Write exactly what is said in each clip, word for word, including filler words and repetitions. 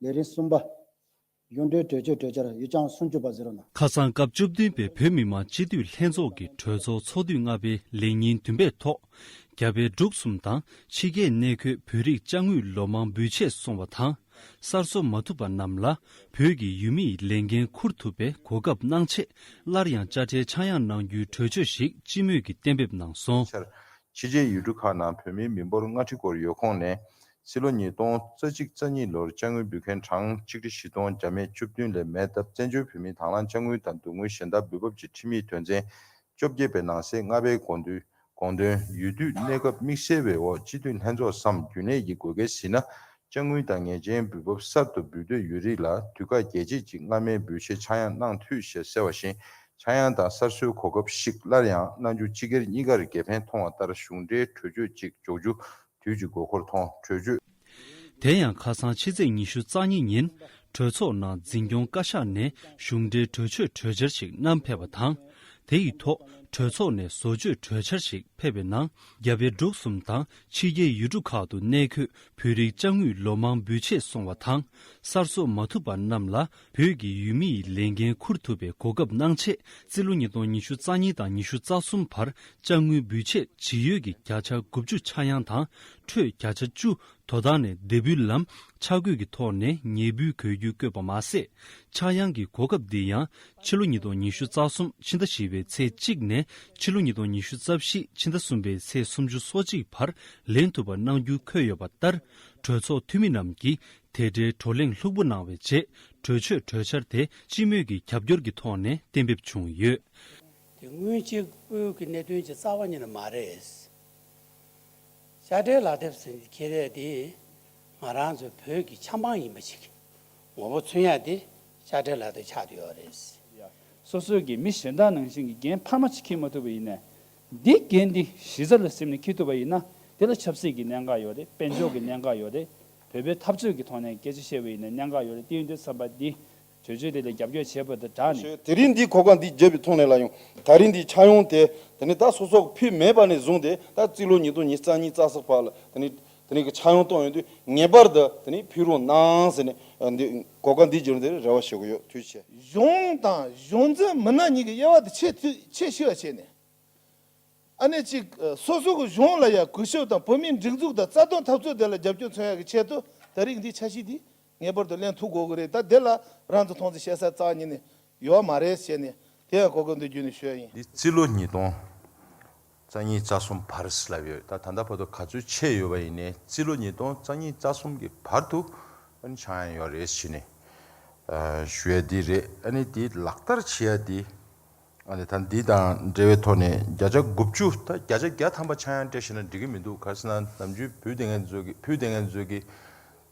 ལས་རིམ་གསུམ་པ། གཞུང་འབྲེལ་གྲོས་ཆོད་གྲོས་འཆར་ཡུ་ཅང་སུམ་ཅུ་པ་ཟེར་རོ་ན། ཁ་སང་སྐབས་བཅུ་བདུན་པའི་བོད་མི་མང་སྤྱི་འཐུས་ལྷན་ཚོགས་ཀྱི་གྲོས་ཚོགས་ཚོགས་དུས་ལྔ་པའི་ལས་ཉིན་བདུན་པའི་ཐོག་རྒྱ་བལ་འབྲུག་གསུམ་དང་ཕྱི་རྒྱལ་གནས་འཁོད་བོད་རིགས་དཔྱ་དངུལ་ལོ་མང་འབུལ་ཆད་སོང་བ་དང་། གསར་བཟོ་མ་ཐུབ་པ་རྣམས་ལ་བོད་ཀྱི་ཡུལ་མི་ཡི་ལས་འགན་འཁུར་ཐུབ་པའི་གོ་སྐབས་གནང་ཆེད་སླར་ཡང་དཔྱ་ཁྲལ་ཆག་ཡང་གནང་རྒྱུའི་གྲོས་ཆོད་ཞིག་སྤྱི་མོས་ཀྱིས་གཏན་འབེབས་གནང་སོང་། ཕྱི་རྒྱལ་ཡུལ་གྲུ་ཁག་ནང་བོད་མིའི་མི་འབོར་ལྔ་ཁྲི་སྐོར་ཡོད་ཁོངས་ནས། ཕྱི་ལོ་ཉིས་སྟོང་རྩ་གཅིག་རྩ་གཉིས་ལོར་དཔྱ་དངུལ་འབུལ་མཁན་གྲངས་གཅིག་ཁྲི་བཞི་སྟོང་བརྒྱ་མེད་བཅུ་བདུན་ལས་མེད་སྟབས། བཙན་བྱོལ་བོད་མིའི་དང་བླངས་དཔྱ་དངུལ་དང་སྡུག་དངུལ་གཞན་དག་འབུལ་འབབ་ཀྱི་ཁྲིམས་ཡིག་དོན་ཚན་བཅོ་བརྒྱད་པའི་ནང་གསེས་ལྔ་པའི་དགོངས་དོན། དགོངས་དོན། ཡུལ་དུས་གནས་སྐབས་དམིགས་བསལ་བའི་འོག་སྤྱི་འཐུས་ལྷན་ཚོགས་སམ་རྒྱུན་ལས་ཀྱི་དགོས་གལ་གཟིགས་ན། དཔྱ་དངུལ་དང་ངེས་ཅན་འབུལ་འབབ་གསར་དུ་འབུལ་འདོད་ཡོད་རིགས་ལ་དུས་བཀག་རྒྱས་བཅད་ཀྱིས་སྔ་མའི་འབུལ་ཆད་ཆག་ཡང་གནང་འཐུས་ཞེས་གསལ་བ་བཞིན། ཆག་ཡང་དང་གསར་བཟོའི་གོ་སྐབས་ཤིག་སླར་ཡང་གནང་རྒྱུ་སྤྱི་སྒེར་གཉིས་ཀར་དགེ་ཕན་མཐོང་བ་ལྟར་གཞུང་འབྲེལ་གྲོས་ཆོད་ཅིག་འཇོག་རྒྱུ་དུས་ཀྱི་དགོས་མཁོར་མཐོང་། གྲོས་ཆོད། དེ་ཡང་ཁ་སང་ཕྱི་ཚེས་ཉི་ཤུ་རྩ་གཉིས་ཉིན་གྲོས་ཚོགས་ནང་འཛིན་སྐྱོང་བཀའ་ཤག་ནས་གཞུང་འབྲེལ་གྲོས་ཆོད་གྲོས་འཆར་ཞིག་བསྣམས་ཕེབས་པ་དང་། དེ་ཡི་ཐོག་གྲོས་ཚོགས་ནས་བཟོ་བཅོས་གྲོས་འཆར་ཞིག་ཕེབས་པའི་ནང་། རྒྱ་བལ་འབྲུག་གསུམ་དང་ཕྱི་རྒྱལ་ཡུལ་གྲུ་ཁག་ཏུ་གནས་འཁོད་བོད་རིགས་དཔྱ་དངུལ་ལོ་མང་འབུལ་ཆད་སོང་བ་དང་། གསར་བཟོ་མ་ཐུབ་པ་རྣམས་ལ་བོད་ཀྱི་ཡུལ་མི་ཡི་ལས་འགན་འཁུར་ཐུབ་པའི་གོ་སྐབས་གནང་ཆེད། རྩིས་ལོ་ཉིས་སྟོང་ཉི་ཤུ་རྩ་གཉིས་དང་ཉི་ཤུ་རྩ་གསུམ་བར་དཔྱ་དངུལ་འབུལ་ཆད་ཇི་ཡོད་ཀྱི་བརྒྱ་ཆ་དགུ་བཅུ་ཆག་ཡང་དང་། ཁྲོད་བརྒྱ་ཆ་བཅུ་དོ་བདག་ནས་འདེད་འབུལ་ལམ་ཆ་བགོས་ཀྱི་ཐོག་ནས་ཉེས་འབུལ་དགོས་རྒྱུ་བཀོད་པ་མ་ཟད། ཆག་ཡང་གི་གོ་སྐབས་འདི་ཡང་ཕྱི་ལོ་ཉིས་སྟོང་ཉི་ཤུ་རྩ་གསུམ་ཕྱི་ཟླ་བཞི་པའི་ཚེས་གཅིག་ནས་ཕྱི་ལོ་ཉིས་སྟོང་ཉི་ཤུ་རྩ་བཞི་ཕྱི་ཟླ་གསུམ་པའི་ཚེས་སུམ་ཅུ་སོ་གཅིག་བར་ལེན་ཐུབ་པ་གནང་རྒྱུ་འཁོད་ཡོད་པ་ལྟར། གྲོས་ཚོགས་འཐུས་མི་རྣམས་ཀྱིས་དེ་འབྲེལ་བགྲོ་གླེང་ལྷུག་པོ་གནང་བའི་རྗེས། གྲོས་ཆོད་གྲོས་འཆར་དེ་སྤྱི་མོས་ཀྱི་རྒྱབ་སྐྱོར་གྱི་ཐོག་ནས་གཏན་འབེབས་བྱུང་ཡོད། དེ་དངུལ་གཅིག་པུའི་གི་གནད་དོན་གྱི་རྩ་བ་ཉིད་ནས་མ་རེད། དཔྱ་ཁྲལ་ལག་དེབ་ཟེར་ཁྱེར་ཡས་དེ་ང་རང་ཚོའི་བོད་ཀྱི་ཆབ་འབངས་ཡིན་པ་ཞིག་ངོ་བོ་མཚོན་ཡ་དེ་དཔྱ་ཁྲལ་ལག་དེབ་ཆགས་བསྡད་ཡོད་རེད། སོ་སོའི་གི་མི་གཞན་དག་ནང་བཞིན་གྱི་འགན་འཕར་མ་ཅིག་འཁྱེར་མ་ཐུབ་པ་ཡིན་ན། འདི་འགན་འདི་གཞི་རྩ་ལ་སེམས་ནས་འཁྱེར་ཐུབ་པ་ཡིན་ན། དེ་ལ་ཆབ་སྲིད་ཀྱི་གནད་འགག་ཡོད་རེད། དཔལ་འབྱོར་གྱི་གནད་འགག་ཡོད་རེད། བོད་པའི་འཐབ་རྩོད་ཀྱི་ཐོག་ནས་སྐད་ཆ་བཤད་པ་ཡིན་ན་གནད་འགག་ཡོད་རེད། དེ་ཡིན་དུས་ཙམ་པ་འདི་གྲོས་ཆོད་དེ་ལ་རྒྱབ་སྐྱོར་བྱས་པ་དང་སྦྲགས་ནས། དེ་རིང་འདི་གོ་སྐབས་འདི་བརྒྱབ་པའི་ཐོག་ནས་ལ་ཡང་ད་རིང་འདི་ཆག་ཡང་དེ་དེ་ནི་ད་སོ་སོ་ཕུད་མེད་པ་ནས་བཟུང་སྟེ་ད་རྩིས་ལོ་ཉིས་སྟོང་ཉི་ཤུ་རྩ་གཉིས་རྩ་གསུམ་བར་ལ་དེ་ནི་དེ་ནི་གི་ཆག་ཡང་གཏོང་ཡོང་དུས་ངེས་པར་དུ་དེ་ནི་ཕུལ་རོགས་གནང་ཟེར་ནས་འདི་གོ་སྐབས་འདི་བརྒྱབ་ནས་རེ་བ་ཞུ་གི་ཡོད། ཐུགས་རྗེ་ཆེ། གཞུང་དང་གཞུང་འཛིན་མི་སྣ་གཉིས་ཀྱི་དབྱེ་བ་དེ་ཆེས་ཐུ་ཆེས་ཤེས་པ་བྱས་ནས། ཨ་ནེ་གཅིག་སོ་སོ་གི་གཞུང་ལ་ཡང་གུས་ཞབས་དང་བོད་མིའི་སྒྲིག་འཛུགས་དང་རྩ་དོན་འཐབ་རྩོད་དེ་ལ་རྒྱབ་སྐྱོར་མཚོན་ཡག་གི་ཆེད་དུ་ད་རིང་འདིའི་འཆར་གཞི་འདི་ངེས་པར་དུ་ལེན་ཐུབ་དགོས་ཀྱི་རེད། ད་དེ་ལ་རང་ཚོ་མཐོང་ཚེ་བཤད་ས་རྩ་བ་ཉིད་ནས་ཡོད་མ་རེད་ཟེར་ནས་དེ་ཡང་གོ་སྐབས་འདི་བརྒྱུད་ནས་ཞུ་ཡ་ཡིན། འདི་རྩིས་ལོ་ཉིས་སྟོང་རྩ་གཉིས་རྩ་གསུམ་བར་ལབ་ཡོད། ད་ད་ལྟ་བར་དུ་ག་ཚོད་ཆད་ཡོད་པ་ཡིན་ནའི་རྩིས་ལོ་ཉིས་སྟོང་རྩ་གཉིས་རྩ་གསུམ་གྱི་བར་དུ་ཨ་ནི་ཆག་ཡང་ཡོད་རེད་ཟེར་ནས་ཞུ་ཡ་འདི་རེད། ཨ་ནི་འདི་ལག་བསྟར་བྱེད་ཡ་འདི། ཨ་ནི་ད་འདི་དང་འབྲེལ་བའི་ཐོག་ནས་བརྒྱ་ཆ་དགུ་བཅུ། ད་བརྒྱ་ཆ་བརྒྱ་ཐམ་པ་ཆག་ཡང་སྤྲད་ཤེས་ན་འགྲིག་གི་མི་འདུག་ག་རེ་ཟེར་ན་ནམ་རྒྱུན་ཕུལ་བསྡད་མཁན་ཚོ་གིས་ཕུལ་བསྡད་མཁན་ཚོ་གིས་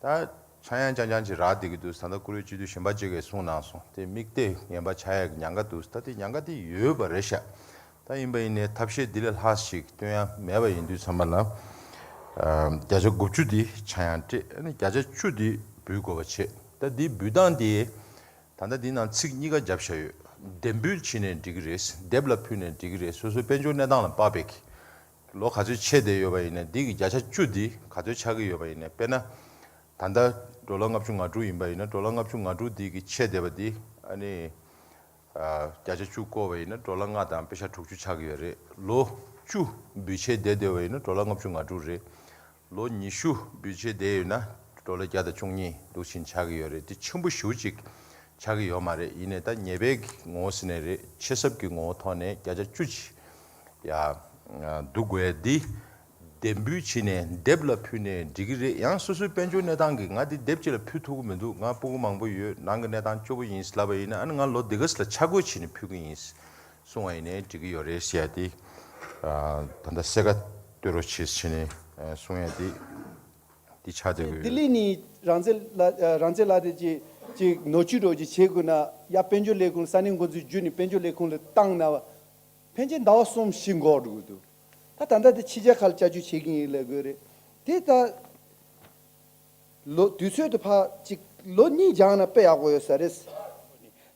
ད་ཆག་ཡང་རྐྱང་རྐྱང་ཅིག་རག་བསྡད་ཀྱི་འདུག་ད་ལྟ་བཀུར་འོས་སྤྱི་འཐུས་གཞན་པ་ཅིག་གིས་གསུངས་གནང་སོང་། དེ་དམིགས་གཏད་ངན་པ་ཆག་ཡག་གི་ཉེན་ཁ་འདུག་ད་དེ་ཉེན་ཁ་དེ་ཡོད་པ་རེད་ཤག་ད་ཡིན་པ་ཡིན་ནའི་ཐབས་ཤེས་འདི་ལས་ལྷག་ཞིག་སྟོན་ཡ་མེད་པ་ཡིན་དུས་ཚང་མ་ལ་ཨ་བརྒྱ་ཆ་དགུ་བཅུ་འདི་ཆག་ཡང་སྤྲད། ཨ་ནི་བརྒྱ་ཆ་བཅུ་འདི་འབུལ་དགོས་པ་བྱེད། ད་འདི་འབུལ་སྟངས་འདི། ད་ལྟ་འདི་ནང་ཚིག་གཉིས་ཀ་བརྒྱབ་བཞག་ཡོད། འདེམས་འབུལ་བྱས་ནས་འགྲིག་གི་རེད། སྡེབ་ལ་ཕུལ་ནས་འགྲིག་གི་རེད། སོ་སོའི་དཔལ་འབྱོར་གནས་སྟངས་ལ་དཔག་པའི་གི་ལོ་ག་ཚོད་ཆད་བསྡད་ཡོད་པ་ཡིན་ན་འདི་གི་བརྒྱ་ཆ་བཅུ་འདི་ག་ཚོད་ཆགས་ཀྱི་ཡོད་པ་ཡིན་ན། དཔེར་ན་ད་ལྟ་ཌོ་ལར་ལྔ་བཅུ་ང་དྲུག་ཡིན་པ་ཡིན་ན་ཌོ་ལར་ལྔ་བཅུ་ང་དྲུག་འདི་གི་ཆད་བསྡད་པ་འདི་ཨ་ནི་ཨ་བརྒྱ་ཆ་བཅུ་བཀོལ་བ་ཡིན་ན་ཌོ་ལར་ལྔ་དང་པེ་ཤ་དྲུག་ཅུ་ཆགས་ཀྱི་ཡོད་རེད། ལོ་བཅུ་འབུལ་ཆད་བསྡད་བསྡད་པ་ཡིན་ན་ཌོ་ལར་ལྔ་བཅུ་ང་དྲུག་རེད། ལོ་ཉི་ཤུ་འབུལ་ཆད་བསྡད་ཡོད་ན་ཌོ་ལར་བརྒྱ་དང་བཅུ་གཉིས་འདུག་ཕྱིན་ཆགས་ཀྱི་ཡོད་རེད། དེ་ཆེན་པོ་ཞེ་པོ་ཅིག་ཆགས་ཀྱི་ཡོད་མ་རེད། ཡིན་ནའི་ད་ཉེས་པའི་ངོ་བོ་ཟེར་ནའི་རེད། ཆད་གསབ་ཀྱི་ངོ་བོ་ཐོག་ནས་བརྒྱ་ཆ་བཅུ་ཅིག་ཡ་བསྡུ་དགོས་ཡ་འདི་འདེམས་འབུལ་བྱས་ནས་སྡེབ་ལ་ཕུལ་ནས་འགྲིག་གི་རེད། ཡང་སོ་སོའི་དཔལ་འབྱོར་གནས་སྟངས་ཀྱིས་ང་འདི་སྡེབ་གཅིག་ལ་ཕུལ་ཐུབ་ཀྱི་མི་འདུག་ང་སྤུ་གུ་མང་པོ་ཡོད། ནང་གི་གནས་སྟངས་སྐྱོ་པོ་ཡིན་ལབ་པ་ཡིན་ན་ཨ་ནི་ང་ལོ་འདི་ག་ཙམ་ལ་ཆ་བགོས་བྱས་ནས་ཕུལ་གི་ཡིན། གསུང་བ་ཡིན་ནའི་འགྲིག་གི་ཡོད་རེད་ཟེར་ཡ་དེ། ཨ་ད་ལྟ་གསལ་ཁ་གཏོད་རོགས་བྱེད་ཟེར་ནས་ཨ་གསུང་ཡ་དེ་དེ་ཆགས་བསྡད་ཀྱི་ཡོད། ལྡི་ལི་ནས་རང་བཙན་ལ་ཨ་རང་བཙན་ལ་དེ་ཅིག་ཅིག་ནོར་བཅུད་རོགས་ཅིག་བྱེད་དགོས་ན་ཡ་དཔལ་འབྱོར་ལས་ཁུངས་ས་གནས་འགོ་འཛིན་བརྒྱུད་ནས་དཔལ་འབྱོར་ལས་ཁུངས་ལ་བཏང་ན་ཕན་ཆད་ཟླ་བ་གསུམ་བཞི་འགོར་འགྲོ་གི་འདུག་ད་ད་ལྟ་དེ་ཕྱི་རྒྱལ་ཁག་ལ་བཅའ་སྒྲིག་བྱེད་ཀྱི་ཡིན་ལབ་དགོས་རེད། དེ་ད་ལོ་དུས་ཚོད་དེ་ཕར་ཅིག་ལོ་གཉིས་སྦྱངས་ན་དཔེ་ཡག་པོ་ཡོད་ས་རེད།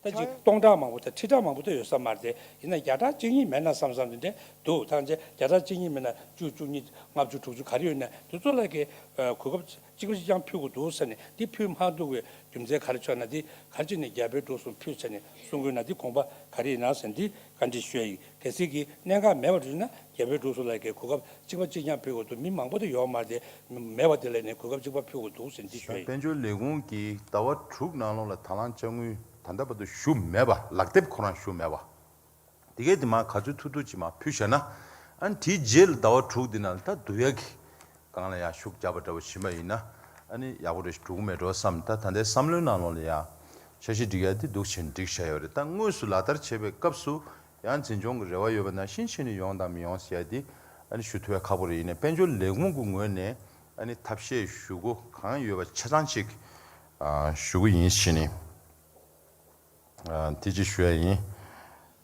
ད་ཅིག་སྟོང་ཕྲག་མང་པོ་དང་ཁྲི་ཕྲག་མང་པོ་ད་ཡོད་ས་མ་རེད་དེ། ཡིན་ན་བརྒྱ་ཕྲག་གཅིག་གཉིས་མེད་ན་བསམ་བསམ་དེ་འདྲ་འདུག་ཐང་ཆད་བརྒྱ་ཕྲག་གཅིག་གཉིས་མེད་ན་བཅུ་བཅུ་གཉིས་ལྔ་བཅུ་དྲུག་ཅུ་ག་རེ་ཡོད་ན་དེ་ཚོ་ལ་གི་གོ་སྐབས་གཅིག་པ་གཅིག་རྐྱང་ཕུལ་དགོས་འདུག་ཟེར་ནས་འདི་ཕུལ་མ་ཐུབ་པའི་རྒྱུ་མཚན་ག་རེ་ཆགས་ན། འདི་ག་རེ་བྱས་ནས་རྒྱ་བལ་འབྲུག་གསུམ་ཕུལ་ཟེར་ནས་གསུང་དགོས་ན་འདི་དགོངས་པ་ག་རེ་ཡིན་ན་ཟེར་འདི་བཀའ་འདྲི་ཞུ་ཡ་ཡིན། གལ་སྲིད་ཀྱི་གནད་འགག་མེད་པ་བྱུང་ན་རྒྱ་བལ་འབྲུག་གསུམ་ལ་གི་གོ་སྐབས་གཅིག་པ་གཅིག་རྐྱང་ཕུལ་དགོས་འདུག་མི་མང་པོ་དེ་ཡོད་མ་རེད་དེ། མེད་པ་དེ་ལ་ནས་གོ་སྐབས་གཅིག་པ་ཕུལ་དགོས་འདུག་ཟེར་འདི་ཞུ་ཡ་ཡིན། དཔལ་འབྱོར་ལས་ཁུངས་ཀྱིས་ཟླ་བ་དྲུག་ནང་ལོགས་ལ་ད་ལང་དཔྱ་དངུལ་ད་ལྟ་བར་དུ་ཞུ་མེད་པ། ལག་དེབ་ཁོ་རང་ཞུ་མེད་པ། དེ་གས་དེ་མ་ག་ཚོད་ཐུབ་ཐུབ་ཅིག་མ་ཕུལ་བཞག་ན། ཨ་ནི་དེའི་རྗེས་ལ་ཟླ་བ་དྲུག་འདི་ནང་ལ་ད་བསྡུ་ཡག་གི་སྒང་ལ་ཡང་ཤུགས་རྒྱབ་པ་འདྲ་བོ་ཕྱིན་པ་ཡིན་ན། ཨ་ནི་ཡག་པོ་རེ་ཞིག་འགྲོ་གི་མེད་འགྲོ་བསམ། ད་ད་ལྟའི་བསམ་བློའི་ནང་ལོགས་ལ་ཡང་འཆར་གཞི་སྒྲིག་ཡག་དེ་འདུག་བྱས་ནས་སྒྲིག་བཞག་ཡོད་རེད། ད་དངོས་སུ་ལག་བསྟར་བྱེད་པའི་སྐབས་སུ་ཡང་འཛིན་སྐྱོང་གི་རེ་བ་ཡོད་པ་ནང་བཞིན་བྱས་ནས་ཡོང་དང་མི་ཡོང་ཟེར་ཡག་དེ་ཨ་ནི་ཞུ་ཐུབ་ཡག་ཁག་པོ་རེད། ཡིན་ནའི་དཔལ་འབྱོར་ལས་ཁུངས་ཀྱི་ངོས་ནས་ཨ་ནི་ཐབས་ཤེས་ཞུ་སྒོ་གང་ཡོད་པ་ཆ་ཚང་ཅིག་ཨ་ཞུ་གི་ཡིན་བྱས་ནས། ཨ་དེ་ཅིག་ཞུ་ཡ་ཡིན།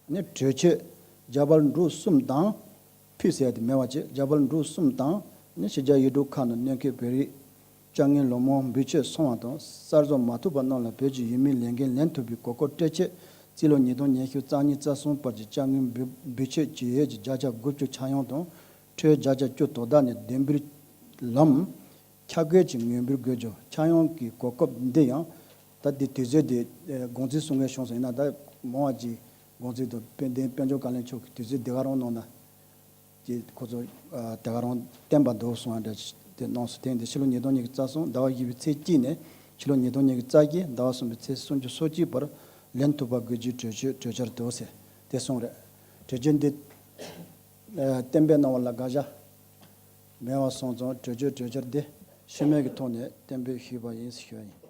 ནི་གྲོས་ཆོད་རྒྱ་བལ་འབྲུག་གསུམ་དང་། ཕུད་ཟེར་ཡ་དེ་མེད་པ་བྱས། རྒྱ་བལ་འབྲུག་གསུམ་དང་ནི་ཕྱི་རྒྱལ་ཡུལ་གྲུ་ཁག་ནང་གནས་འཁོད་བོད་རིགས་དཔྱ་དངུལ་ལོ་མང་འབུལ་ཆོད་སོང་བ་དང་གསར་བཟོ་མ་ཐུབ་པ་རྣམས་ལ་བོད་ཀྱི་ཡུལ་མིའི་ལས་འགན་ལེན་ཐུབ་པའི་གོ་སྐབས་སྤྲད་ཆེད། རྩིས་ལོ་ཉིས་སྟོང་ཉི་ཤུ་རྩ་གཉིས་རྩ་གསུམ་བར་གྱི་དཔྱ་དངུལ་འབུལ་འབུལ་ཆོད་ཀྱི་ཡོད་ཀྱི་བརྒྱ་ཆ་དགུ་བཅུ་ཆག་ཡང་དང་། ཁྲལ་བརྒྱ་ཆ་བཅུ་དོ་བདག་ནས་བདེན་འབུལ་ལམ། ཁྱབ་བཀོད་ཀྱི་ངོས་འབུལ་དགོས་རྒྱུ་ཆག་ཡང་གི་གོ་སྐབས་འདི་ཡང་། ད་འདི་དུས་ཚོད་འདི་དགོངས་ཚུལ་གསུང་མཁན་བྱུང་སོང་། ཡིན་ན་ད་མང་བ་ཅིག་དགོངས་ཚུལ་དུ་དཔལ་ལྡན་དཔལ་འབྱོར་བཀའ་བློན་མཆོག་གིས་དུས་ཚོད་འདི་ག་རང་གནང་ན། ཅེས་ཁོ་ཚོ་ཨ་དེ་ག་རང་བསྟན་པ་འདུག་གསུང་ཡ་འདྲ་ཅིག་དེ་གནང་སོང་། དེ་འདི་ཕྱི་ལོ་ཉིས་སྟོང་ཉི་ཤུ་རྩ་གསུམ་ཟླ་བ་བཞི་པའི་ཚེས་གཅིག་ནས་ཕྱི་ལོ་ཉིས་སྟོང་ཉི་ཤུ་རྩ་བརྒྱད་ཟླ་བ་གསུམ་པའི་ཚེས་སུམ་ཅུ་སོ་གཅིག་བར་ལེན་ཐུབ་པ་དགོས་རྒྱུའི་གྲོས་ཆོད་གྲོས་འཆར་འདུག་ཟེར་དེ་གསུངས་རེད། གྲོས་ཆོད་འདི་ཨ་གཏན་འབེབས་གནང་བ་ལ་དགག་བྱ་མེད་པ་སོང་ཙང་གྲོས་ཆོད་གྲོས་འཆར་འདི་ཤུལ་མེད་ཀྱི་ཐོག་ནས་གཏན་འབེབས་ཞུས་པ་ཡིན་ཞུ་བ་ཡིན།